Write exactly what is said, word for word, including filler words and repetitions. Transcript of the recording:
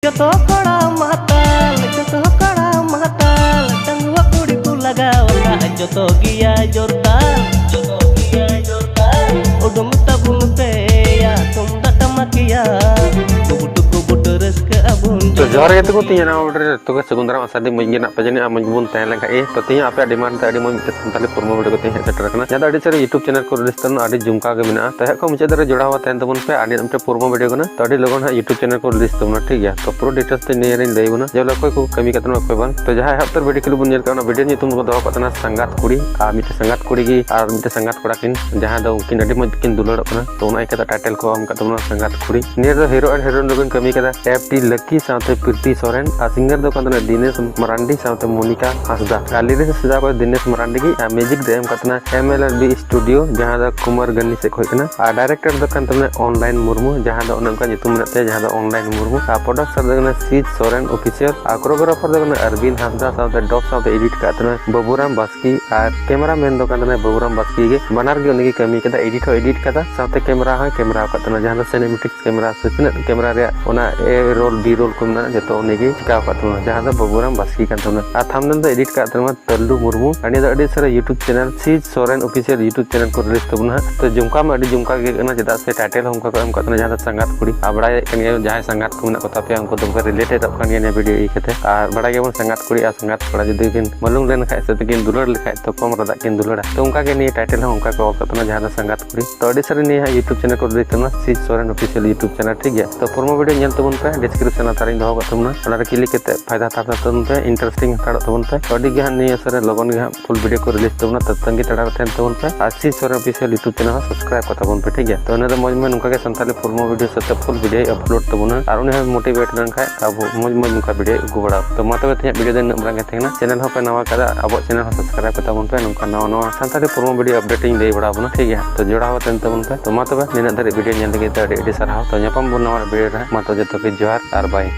ᱡᱚᱛᱚ ᱠᱚᱲᱟ ᱢᱟᱛᱟᱞ, ᱡᱚᱛᱚ ᱠᱚᱲᱟ ᱢᱟᱛᱟᱞ, ᱰᱟᱺᱜᱩᱣᱟᱹ ᱠᱩᱲᱤ ᱠᱚ ᱞᱟᱜᱟᱣ ᱟᱠᱟᱫ ᱡᱚᱛᱚ ᱜᱮᱭᱟ ᱡᱳᱨᱫᱟᱨ, ᱡᱚᱛᱚ ᱜᱮᱭᱟ ᱡᱳᱨᱫᱟᱨ᱾ ᱩᱰᱩᱝ ᱛᱟᱵᱚᱱ ᱯᱮᱭᱟ ᱛᱩᱢᱫᱟᱜ ᱴᱟᱢᱟᱠᱤᱭᱟ, ᱠᱩᱵᱩᱴᱩ ᱠᱩᱵᱩᱴᱩ ᱨᱟᱹᱥᱠᱟᱹ ᱟᱵᱚᱱ᱾ ᱛᱚ ᱡᱚᱦᱟᱨ ᱜᱮ ᱛᱟᱠᱚ, ᱛᱤᱧ ᱱᱟᱣᱟ video ᱨᱮ ᱡᱚᱛᱚ ᱜᱮ ᱥᱟᱹᱜᱩᱱ ᱫᱟᱨᱟᱢ᱾ ᱟᱥᱟ ᱫᱤᱧ ᱢᱚᱡᱽ ᱜᱮ ᱢᱮᱱᱟᱜ ᱯᱮ ᱡᱟᱹᱱᱤᱡ, ᱟᱨ ᱢᱚᱡᱽ ᱜᱮᱵᱚᱱ ᱛᱟᱦᱮᱸ ᱞᱮᱱ ᱠᱷᱟᱡ ᱜᱮ᱾ ᱛᱚ ᱛᱤᱦᱤᱧ ᱟᱯᱮᱭᱟᱜ demand ᱛᱮ ᱟᱹᱰᱤ ᱢᱚᱡᱽ ᱢᱤᱫᱴᱮᱱ ᱥᱟᱱᱛᱟᱞᱤ promo video ᱠᱟᱛᱮ ᱦᱮᱡ ᱥᱮᱴᱮᱨ ᱟᱠᱟᱱᱟ, ᱡᱟᱦᱟᱸ ᱫᱚ ᱟᱹᱰᱤ ᱪᱮᱦᱨᱟ YouTube channel ᱠᱚ release ᱛᱟᱵᱚᱱᱟ, ᱟᱹᱰᱤ ᱡᱚᱢᱠᱟᱣ ᱜᱮ ᱢᱮᱱᱟᱜᱼᱟ᱾ ᱛᱚ ᱮᱦᱚᱵ ᱠᱷᱚᱱ ᱢᱩᱪᱟᱹᱫ ᱫᱷᱟᱹᱨᱤᱡ ᱡᱚᱲᱟᱣ ᱟᱛᱮ ᱛᱟᱦᱮᱱ ᱛᱟᱵᱚᱱ ᱯᱮ, ᱟᱨ ᱱᱤᱭᱟᱹ ᱢᱤᱫᱴᱮᱱ promo video ᱠᱟᱱᱟ᱾ ᱛᱚ ᱟᱹᱰᱤ ᱞᱚᱜᱚᱱ ᱦᱟᱸᱜ YouTube channel ᱠᱚ release ᱛᱟᱵᱚᱱᱟ, ᱴᱷᱤᱠ ᱜᱮᱭᱟ? ᱛᱚ ᱯᱩᱨᱟᱹ details ᱛᱮ ᱱᱤᱭᱟᱹ ᱨᱤᱧ ᱞᱟᱹᱭ ᱟᱵᱚᱱᱟ, ᱡᱮ ᱵᱚᱞᱮ ᱚᱠᱚᱭ ᱠᱚ ᱠᱟᱹᱢᱤ ᱠᱟᱛᱮ ᱚᱠᱚᱭ ᱵᱟᱝ᱾ ᱛᱚ ᱡᱟᱦᱟᱸᱭ ᱮᱦᱚᱵ ᱩᱛᱟᱹᱨ video clip ᱵᱚᱱ ᱧᱮᱞ ᱠᱟᱜᱼᱟ, ᱚᱱᱟ video ᱧᱩᱛᱩᱢ ᱫᱚᱠᱚ ᱫᱚᱦᱚ ᱠᱟᱜ ᱛᱟᱦᱮᱱᱟ ᱥᱟᱸᱜᱟᱛ ᱠᱩᱲᱤ, ᱟᱨ ᱢᱤᱫᱴᱮᱱ ᱥᱟᱸᱜᱟᱛ ᱠᱩᱲᱤ ᱜᱮ ᱟᱨ ᱢᱤᱫᱴᱮᱱ ᱥᱟᱸᱜᱟᱛ ᱠᱚᱲᱟ ᱠᱤᱱ, ᱡᱟᱦᱟᱸ ᱫᱚ ᱩᱱᱠᱤᱱ ᱟᱹᱰᱤ ᱢᱚᱡᱽ ᱠᱤᱱ ᱫᱩᱞᱟᱹᱲᱚᱜ ᱠᱟᱱᱟ᱾ ᱛᱚ ᱚᱱᱟ ᱤᱭᱠᱟᱹᱛᱮ title ᱠᱚ ᱮᱢ ᱠᱟᱜ ᱛᱟᱵᱚᱱᱟ ᱥᱟᱸᱜᱟᱛ ᱠᱩᱲᱤ᱾ ᱱᱤᱭᱟᱹ ᱫᱚ hero and heroine ᱫᱚᱠᱤᱱ ᱠᱟᱹᱢᱤ ᱠᱟᱫᱟ ᱮᱯ ᱴᱤ ᱞᱟᱠᱤ ᱥᱟᱶᱛᱮ ᱯᱨᱤᱛᱤ ᱥᱚᱨᱮᱱ, ᱟᱨ singer ᱫᱚ ᱠᱟᱱ ᱛᱟᱵᱚᱱᱟ ᱫᱤᱱᱮᱥ ᱢᱟᱨᱟᱱᱰᱤ ᱥᱟᱶᱛᱮ ᱢᱳᱱᱤᱠᱟ ᱦᱟᱸᱥᱫᱟ᱾ ᱟᱨ lyrics ᱥᱟᱡᱟᱣ ᱠᱟᱫᱟ ᱫᱤᱱᱮᱥ ᱢᱟᱨᱟᱱᱰᱤ ᱜᱮ, ᱟᱨ music ᱫᱚ ᱮᱢ ᱠᱟᱜ ᱛᱟᱦᱮᱱᱟ M L R B Studio, ᱡᱟᱦᱟᱸ ᱫᱚ ᱠᱩᱢᱟᱨ ᱜᱟᱱᱤ ᱥᱮᱫ ᱠᱷᱚᱡ ᱠᱟᱱᱟ᱾ ᱟᱨ director ᱫᱚ ᱠᱟᱱ ᱛᱟᱵᱚᱱᱟ ᱚᱱᱞᱟᱭᱤᱱ ᱢᱩᱨᱢᱩ, ᱡᱟᱦᱟᱸ ᱫᱚ ᱚᱱᱮ ᱚᱱᱠᱟ ᱧᱩᱛᱩᱢ ᱢᱮᱱᱟᱜ ᱛᱟᱭᱟ, ᱡᱟᱦᱟᱸ ᱫᱚ ᱚᱱᱞᱟᱭᱤᱱ ᱢᱩᱨᱢᱩ᱾ ᱟᱨ producer ᱫᱚ ᱠᱟᱱᱟ ᱥᱤᱫ ᱥᱚᱨᱮᱱ Official, ᱟᱨ choreographer ᱫᱚ ᱠᱟᱱᱟ ᱟᱨᱵᱤᱱ ᱦᱟᱸᱥᱫᱟ, ᱥᱟᱶᱛᱮ dub ᱥᱟᱶᱛᱮ edit ᱠᱟᱜ ᱛᱟᱦᱮᱱᱟ ᱵᱟᱹᱵᱩᱨᱟᱢ ᱵᱟᱥᱠᱮ, ᱟᱨ cameraman ᱫᱚ ᱠᱟᱱ ᱛᱟᱦᱮᱱᱟ ᱵᱟᱹᱵᱩᱨᱟᱢ ᱵᱟᱥᱠᱮ ᱜᱮ᱾ ᱵᱟᱱᱟᱨ ᱜᱮ ᱩᱱᱤ ᱜᱮ ᱠᱟᱹᱢᱤ ᱠᱟᱫᱟ, edit ᱦᱚᱸ edit ᱠᱟᱫᱟ, ᱥᱟᱶᱛᱮ camera ᱦᱚᱸᱭ camera ᱟᱠᱟᱫ ᱛᱟᱦᱮᱱᱟ, ᱡᱟᱦᱟᱸ ᱫᱚ cinematics camera ᱥᱮ ᱛᱤᱱᱟᱹᱜ camera ᱨᱮᱭᱟᱜ ᱚᱱᱟ A roll, B roll ᱠᱚ ᱢᱮᱱᱟᱜᱼᱟ, ᱡᱚᱛᱚ ᱩᱱᱤ ᱜᱮ ᱪᱤᱠᱟᱹ ᱟᱠᱟᱫ ᱛᱟᱦᱮᱱᱟ, ᱡᱟᱦᱟᱸ ᱫᱚ ᱵᱟᱹᱵᱩᱨᱟᱢ ᱵᱟᱥᱠᱮ ᱠᱟᱱ ᱛᱟᱦᱮᱱᱟ᱾ ᱟᱨ thumbnail ᱫᱚ edit ᱠᱟᱜ ᱛᱟᱦᱮᱱᱟ ᱛᱟᱹᱞᱞᱩ ᱢᱩᱨᱢᱩ᱾ ᱟᱨ ᱱᱤᱭᱟᱹ ᱫᱚ ᱟᱹᱰᱤ ᱩᱥᱟᱹᱨᱟ YouTube channel ᱥᱤᱫ ᱥᱚᱨᱮᱱ Official YouTube channel ᱠᱚ release ᱛᱟᱵᱚᱱᱟ ᱦᱟᱸᱜ᱾ ᱛᱚ ᱡᱚᱢᱠᱟᱣ ᱢᱟ ᱟᱹᱰᱤ ᱡᱚᱢᱠᱟᱣ ᱜᱮ ᱠᱟᱱᱟ, ᱪᱮᱫᱟᱜ ᱥᱮ title ᱦᱚᱸ ᱚᱱᱠᱟ ᱠᱚ ᱮᱢ ᱠᱟᱜ ᱛᱟᱦᱮᱱᱟ, ᱡᱟᱦᱟᱸ ᱫᱚ ᱥᱟᱸᱜᱟᱛ ᱠᱩᱲᱤ᱾ ᱟᱨ ᱵᱟᱲᱟᱭᱮᱫ ᱠᱟᱱ ᱜᱮᱭᱟ, ᱡᱟᱦᱟᱸᱭ ᱥᱟᱸᱜᱟᱛ ᱠᱚ ᱢᱮᱱᱟᱜ ᱠᱚ ᱛᱟᱯᱮᱭᱟ, ᱩᱱᱠᱩ ᱫᱚ ᱯᱮ relateᱚᱜ ᱠᱟᱱ ᱜᱮᱭᱟ ᱱᱤᱭᱟᱹ video ᱤᱭᱟᱹ ᱠᱟᱛᱮ᱾ ᱟᱨ ᱵᱟᱲᱟᱭ ᱜᱮᱭᱟᱵᱚᱱ, ᱥᱟᱸᱜᱟᱛ ᱠᱩᱲᱤ ᱟᱨ ᱥᱟᱸᱜᱟᱛ ᱠᱚᱲᱟ ᱡᱩᱫᱤ ᱠᱤᱱ ᱢᱟᱹᱞᱩᱢ ᱞᱮᱱ ᱠᱷᱟᱡ ᱥᱮ ᱛᱟᱹᱠᱤᱱ ᱫᱩᱞᱟᱹᱲ ᱞᱮᱠᱷᱟᱡ, ᱛᱚ ᱠᱚᱢ ᱨᱟᱫᱟᱜ ᱠᱤᱱ ᱫᱩᱞᱟᱹᱲᱟ᱾ ᱛᱚ ᱚᱱᱠᱟ ᱜᱮ ᱱᱤᱭᱟᱹ title ᱦᱚᱸ ᱚᱱᱠᱟ ᱠᱚ ᱚᱞ ᱠᱟᱜ ᱛᱟᱦᱮᱱᱟ, ᱡᱟᱦᱟᱸ ᱫᱚ ᱥᱟᱸᱜᱟᱛ ᱠᱩᱲᱤ᱾ ᱛᱚ ᱟᱹᱰᱤ ᱥᱟᱹᱨᱤ ᱱᱤᱭᱟᱹ ᱦᱟᱸᱜ YouTube channel ᱠᱚ release ᱛᱟᱵᱚᱱᱟ, ᱥᱤᱫ ᱥᱚᱨᱮᱱ Official YouTube channel, ᱴᱷᱤᱠ ᱜᱮᱭᱟ? ᱛᱚ promo video ᱧᱮᱞ ᱛᱟᱵᱚᱱ ᱯᱮ, description ᱞᱟᱛᱟᱨ ᱨᱤᱧ ᱫᱚᱦᱚ ᱠᱟᱜ ᱛᱟᱵᱚᱱᱟ, ᱚᱱᱟ ᱨᱮ click ᱠᱟᱛᱮ ᱯᱷᱟᱭᱫᱟ ᱦᱟᱛᱟᱣ ᱛᱟᱵᱚᱱ ᱯᱮ, interesting ᱦᱟᱛᱟᱲᱚᱜ ᱛᱟᱵᱚᱱ ᱯᱮ᱾ ᱛᱚ ᱟᱹᱰᱤ ᱜᱮ ᱦᱟᱸᱜ ᱱᱤᱭᱟᱹ ᱥᱟᱹᱨᱤ ᱞᱚᱜᱚᱱ ᱜᱮ ᱦᱟᱸᱜ full video ᱠᱚ release ᱛᱟᱵᱚᱱᱟ, ᱛᱚ ᱛᱟᱺᱜᱤ ᱛᱟᱲᱟᱜ ᱨᱮ ᱛᱟᱦᱮᱱ ᱛᱟᱵᱚᱱ ᱯᱮ᱾ ᱟᱨ ᱥᱤᱫ ᱥᱚᱨᱮᱱ Official YouTube channel ᱦᱚᱸ subscribe ᱠᱟᱛᱟ ᱵᱚᱱ ᱯᱮ, ᱴᱷᱤᱠ ᱜᱮᱭᱟ? ᱛᱚ ᱤᱱᱟᱹ ᱫᱚ ᱢᱚᱡᱽ ᱢᱚᱡᱽ ᱱᱚᱝᱠᱟ ᱜᱮ ᱥᱟᱱᱛᱟᱲᱤ promo video ᱥᱟᱶᱛᱮ full video upload ᱛᱟᱵᱚᱱᱟ, ᱟᱨ ᱩᱱᱤ ᱦᱚᱸ motivate ᱞᱮᱱᱠᱷᱟᱡ ᱟᱵᱚ ᱢᱚᱡᱽ ᱢᱚᱡᱽ ᱱᱚᱝᱠᱟ video ᱠᱚ ᱵᱟᱲᱟᱣ᱾ ᱛᱚ ᱢᱟ ᱛᱚᱵᱮ ᱛᱮᱦᱮᱧᱟᱜ video ᱫᱚ ᱤᱱᱟᱹᱜ ᱢᱟᱨᱟᱝ ᱜᱮ ᱛᱟᱦᱮᱸ ᱠᱟᱱᱟ᱾ Channel ᱦᱚᱸ ᱯᱮ ᱱᱟᱣᱟ ᱠᱟᱫᱟ, ᱟᱵᱚᱣᱟᱜ channel ᱦᱚᱸ subscribe ᱠᱟᱛᱟ ᱵᱚᱱ ᱯᱮ, ᱱᱚᱝᱠᱟ ᱱᱟᱣᱟ ᱱᱟᱣᱟ ᱥᱟᱱᱛᱟᱲᱤ promo video update ᱤᱧ ᱞᱟᱹᱭ ᱵᱟᱲᱟ ᱟᱵᱚᱱᱟ, ᱴᱷᱤᱠ ᱜᱮᱭᱟ? ᱛᱚ ᱡᱚᱲᱟᱣ ᱠᱟᱛᱮ ᱛᱟᱵᱚᱱ ᱯᱮ᱾ ᱛᱚ ᱢᱟ ᱛᱚᱵᱮ ᱱᱤᱱᱟᱹᱜ ᱫᱷᱟᱹᱨᱤᱡ video ᱧᱮᱞ ᱞᱟᱹᱜᱤᱫ ᱛᱮ ᱟᱹᱰᱤ ᱟᱹᱰᱤ ᱥᱟᱨᱦᱟᱣ᱾ ᱛᱚ ᱧᱟᱯᱟᱢ ᱵᱚᱱ ᱱᱟᱣᱟ video ᱨᱮ, ᱢᱟ ᱛᱚ ᱡᱚᱛᱚ ᱜᱮ ᱡᱚᱦᱟᱨ ᱟᱨ bye᱾